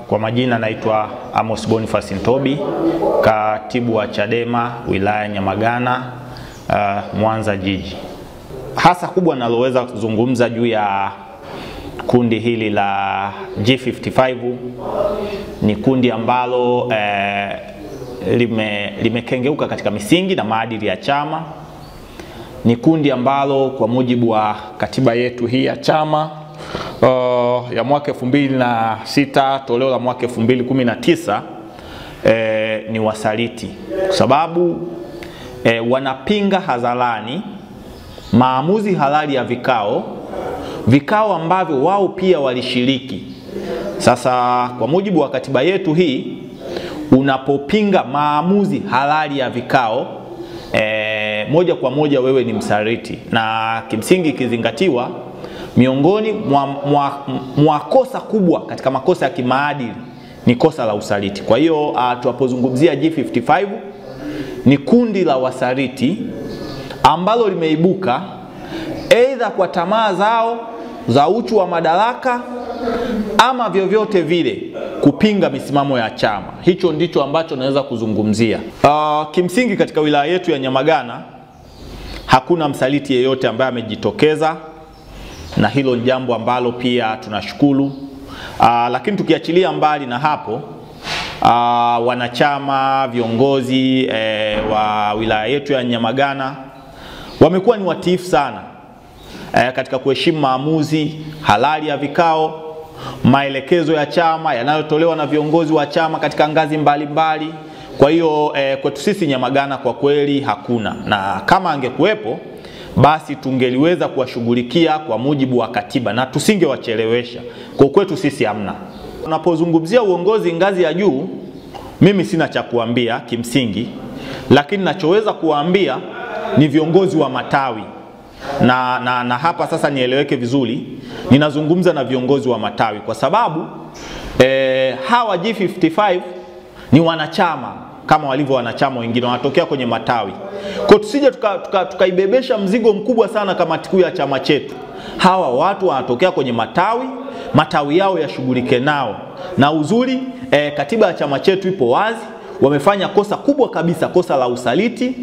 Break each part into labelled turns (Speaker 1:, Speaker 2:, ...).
Speaker 1: Kwa majina naitwa Amos Boniface Ntobi, katibu wa Chadema wilaya Nyamagana, Mwanza jiji. Hasa kubwa naloweza kuzungumza juu ya kundi hili la G55 ni kundi ambalo limekengeuka katika misingi na maadili ya chama. Ni kundi ambalo kwa mujibu wa katiba yetu hii ya chama ya mwaka 2006 toleo la mwaka 2019 ni wasaliti, kwa sababu wanapinga hadharani maamuzi halali ya vikao ambavyo wao pia walishiriki. Sasa kwa mujibu wa katiba yetu hii, unapopinga maamuzi halali ya vikao moja kwa moja wewe ni msaliti, na kimsingi ikizingatiwa miongoni mwa kosa kubwa katika makosa ya kimaadili ni kosa la usaliti. Kwa hiyo tunapozungumzia G55 ni kundi la wasaliti ambalo limeibuka aidha kwa tamaa zao za uchu wa madaraka ama vyovyote vile kupinga misimamo ya chama. Hicho ndicho ambacho naweza kuzungumzia. Kimsingi katika wilaya yetu ya Nyamagana hakuna msaliti yeyote ambaye amejitokeza, na hilo ni jambo ambalo pia tunashukuru. Lakini tukiachilia mbali na hapo, wanachama, viongozi wa wilaya yetu ya Nyamagana wamekuwa ni watiifu sana katika kuheshimu maamuzi halali ya vikao, maelekezo ya chama yanayotolewa na viongozi wa chama katika ngazi mbalimbali. Kwa hiyo kwetu sisi Nyamagana kwa kweli hakuna, na kama angekuwepo basi tungeliweza kuwashughulikia kwa mujibu wa katiba na tusingewachelewesha. Kwa kwetu sisi hamna. Unapozungumzia uongozi ngazi ya juu, mimi sina cha kuambia kimsingi, lakini nachoweza kuambia ni viongozi wa matawi. Na hapa sasa nieleweke vizuri, ninazungumza na viongozi wa matawi kwa sababu hawa G55 ni wanachama kama walivyo wanachama wengine, wanatokea kwenye matawi. Kwa tusije tukaibebesha mzigo mkubwa sana kamati kuu ya chama chetu. Hawa watu wanatokea kwenye matawi, matawi yao yashughulike nao. Na uzuri katiba ya chama chetu ipo wazi. Wamefanya kosa kubwa kabisa, kosa la usaliti.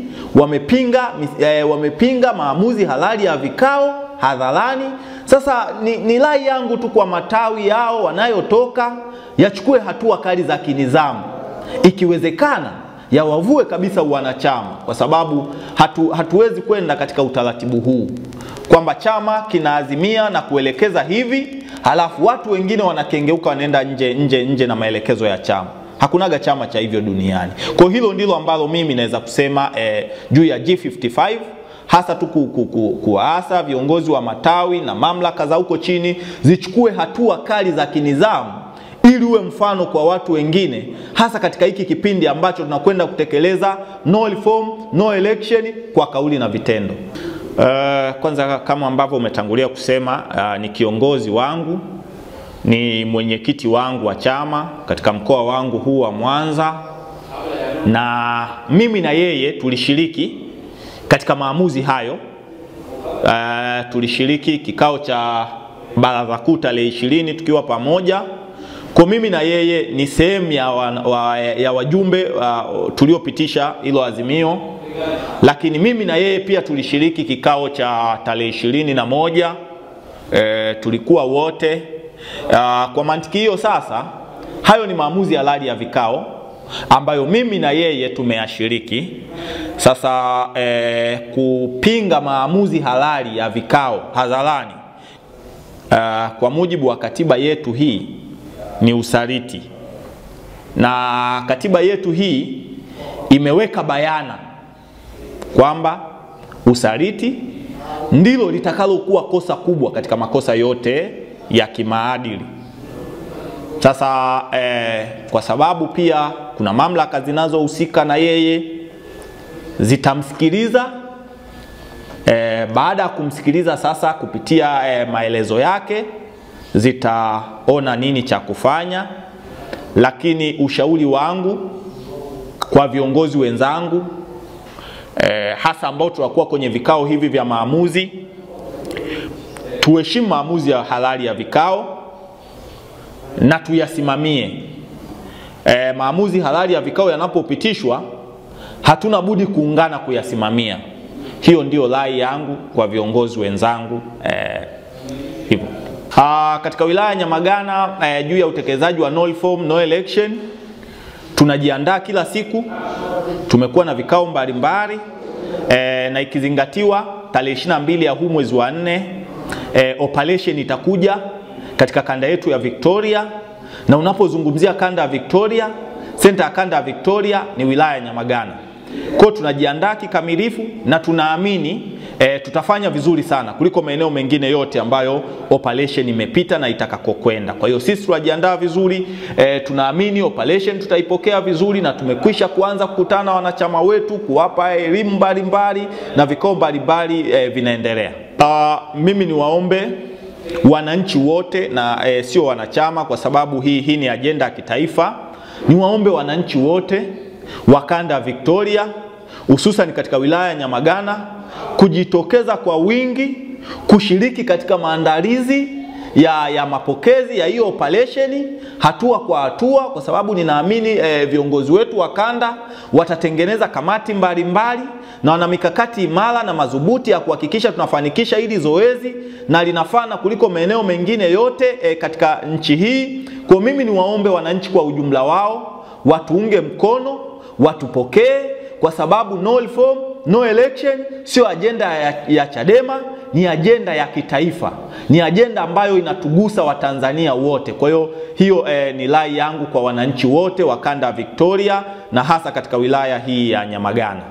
Speaker 1: Wamepinga maamuzi halali ya vikao hadharani. Sasa ni rai yangu tu kwa matawi yao wanayotoka yachukue hatua kali za kinizamu, ikiwezekana yawavue kabisa wanachama, kwa sababu hatuwezi kwenda katika utaratibu huu kwamba chama kinaazimia na kuelekeza hivi halafu watu wengine wanakengeuka wanaenda nje na maelekezo ya chama. Hakunaga chama cha hivyo duniani. Kwa hilo ndilo ambalo mimi naweza kusema juu ya G55, hasa tu kuwaasa viongozi wa matawi na mamlaka za huko chini zichukue hatua kali za kinizamu ili uwe mfano kwa watu wengine, hasa katika hiki kipindi ambacho tunakwenda kutekeleza no reform, no election kwa kauli na vitendo. Kwanza kama ambavyo umetangulia kusema, ni kiongozi wangu, ni mwenyekiti wangu wa chama katika mkoa wangu huu wa Mwanza, na mimi na yeye tulishiriki katika maamuzi hayo. Tulishiriki kikao cha baraza kuu tarehe 20 tukiwa pamoja. Kwa mimi na yeye ni sehemu ya wajumbe tuliopitisha hilo azimio. Lakini mimi na yeye pia tulishiriki kikao cha tarehe 21, tulikuwa wote. Kwa mantiki hiyo sasa, hayo ni maamuzi halali ya vikao ambayo mimi na yeye tumeyashiriki. Sasa kupinga maamuzi halali ya vikao hadharani kwa mujibu wa katiba yetu hii ni usaliti. Na katiba yetu hii imeweka bayana kwamba usaliti ndilo litakalokuwa kosa kubwa katika makosa yote ya kimaadili. Sasa kwa sababu pia kuna mamlaka zinazohusika na yeye zitamsikiliza. Baada ya kumsikiliza sasa kupitia maelezo yake zitaona nini cha kufanya. Lakini ushauri wangu kwa viongozi wenzangu, hasa ambao tunakuwa kwenye vikao hivi vya maamuzi, tuheshimu maamuzi ya halali ya vikao. na tuyasimamie. Maamuzi halali ya vikao yanapopitishwa hatuna budi kuungana kuyasimamia. Hiyo ndio rai yangu kwa viongozi wenzangu hivyo. Katika wilaya ya Nyamagana juu ya utekelezaji wa no reform no election tunajiandaa kila siku. Tumekuwa na vikao mbalimbali na ikizingatiwa tarehe 22 ya huu mwezi wa 4 operation itakuja katika kanda yetu ya Victoria. Na unapozungumzia kanda ya Victoria, senta ya kanda ya Victoria ni wilaya ya Nyamagana. Kwa tunajiandaa kikamilifu na tunaamini tutafanya vizuri sana kuliko maeneo mengine yote ambayo operation imepita na itakakokwenda. Kwa hiyo sisi tunajiandaa vizuri, tunaamini operation tutaipokea vizuri na tumekwisha kuanza kukutana wanachama wetu kuwapa elimu mbalimbali na vikao mbalimbali vinaendelea. Mimi niwaombe wananchi wote na sio wanachama, kwa sababu hii ni ajenda ya kitaifa. Niwaombe wananchi wote wa kanda Victoria hususan katika wilaya ya Nyamagana kujitokeza kwa wingi kushiriki katika maandalizi ya mapokezi ya hiyo operation hatua kwa hatua, kwa sababu ninaamini viongozi wetu wa kanda watatengeneza kamati mbalimbali na wana mikakati imara na madhubuti ya kuhakikisha tunafanikisha hili zoezi na linafana kuliko maeneo mengine yote katika nchi hii. Kwa mimi niwaombe wananchi kwa ujumla wao watuunge mkono, watupokee, kwa sababu no reform no election sio ajenda ya Chadema, ni ajenda ya kitaifa, ni ajenda ambayo inatugusa Watanzania wote. Kwa hiyo hiyo ni rai yangu kwa wananchi wote wa kanda Victoria na hasa katika wilaya hii ya Nyamagana.